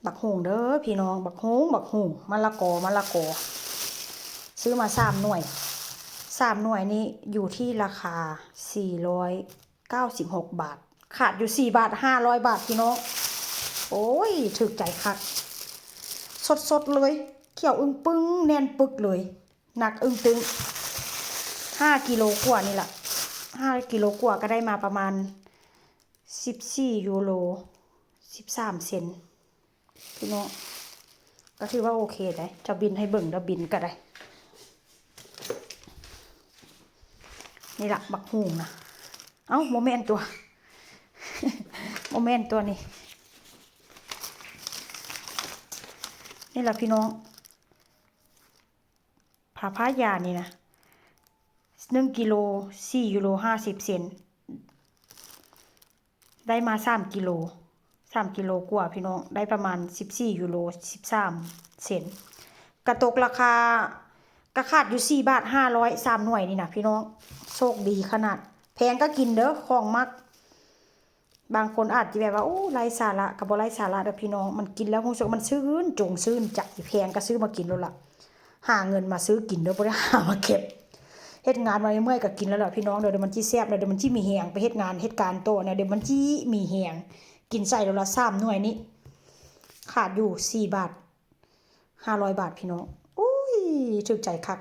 ບັກຫຸ່ງເດີພີ່ນ້ອງ ບັກຫຸ່ງ ບັກຫຸ່ງ ມະລະກອ ມະລະກອ ຊື້ມາສາມໜ່ວຍ ສາມໜ່ວຍນີ້ຢູ່ທີ່ລາຄາສີ່ຮ້ອຍເກົ້າສິບຫົກບາດ ຂາດຢູ່ສີ່ບາດ ຫ້າຮ້ອຍບາດພີ່ນ້ອງ ໂອ້ຍ ຖືກໃຈຄັກ ສົດໆເລີຍ ຂຽວອຶ້ງປຶ້ງ ແໜ້ນປຶກເລີຍ ໜັກອຶ້ງຕຶ້ງ ຫ້າກິໂລກວ່ານີ້ລະ ຫ້າກິໂລກວ່າ ກໍໄດ້ມາປະມານສິບສີ່ຢູໂຣ ສິບສາມເຊັນ ພີ່ນ້ອງ ກໍຖືວ່າໂອເຄໄດ໋ ຈະບິນໃຫ້ເບິ່ງ ດຽວບິນກໍໄດ້ ນີ້ລະ ບັກຫຸ່ງນະ ເອົ້າ ບໍ່ແມ່ນຕົວະ ບໍ່ແມ່ນຕົວະນີ້ ນີ້ລະພີ່ນ້ອງ ພາພາຢານີ້ນະ ໜຶ່ງກິໂລ ສີ່ຢູໂຣຫ້າສິບເຊັນ ໄດ້ມາສາມກິໂລ ສາມກິໂລກວ່າພີ່ນ້ອງ ໄດ້ປະມານສິບສີ່ຢູໂຣສິບສາມເຊັນ ກະຕົກລາຄາ ກະຂາດຢູ່ສີ່ບາດຫ້າຮ້ອຍ ສາມໜ່ວຍນີ້ນະພີ່ນ້ອງ ໂຊກດີຂະໜາດ ແພງກໍກິນເດີ ຂອງມັກ ບາງຄົນອາດຈະແບບວ່າ ໂອ້ ໄຮ້ສາລະ ກໍບໍ່ໄຮ້ສາລະເດີພີ່ນ້ອງ ມັນກິນແລ້ວຮູ້ສຶກວ່າມັນຊື່ນຈົງຊື່ນໃຈ ແພງກໍຊື້ມາກິນໂລດລະ ຫາເງິນມາຊື້ກິນເດີ ບໍ່ໄດ້ຫາມາເກັບ ເຮັດງານມາເມື່ອຍໆກໍກິນແລ້ວລະພີ່ນ້ອງເດີ ດຽວມັນຊິແຊບ ແລ້ວດຽວມັນຊິມີແຮງໄປເຮັດງານເຮັດການຕໍ່ນະ ດຽວມັນຊິມີແຮງ ກິນໃສ່ໂລດລະສາມໜ່ວຍນີ້ ຂາດຢູ່ສີ່ບາດ ຫ້າຮ້ອຍບາດພີ່ນ້ອງ ໂອ້ຍ ຖືກໃຈຄັກ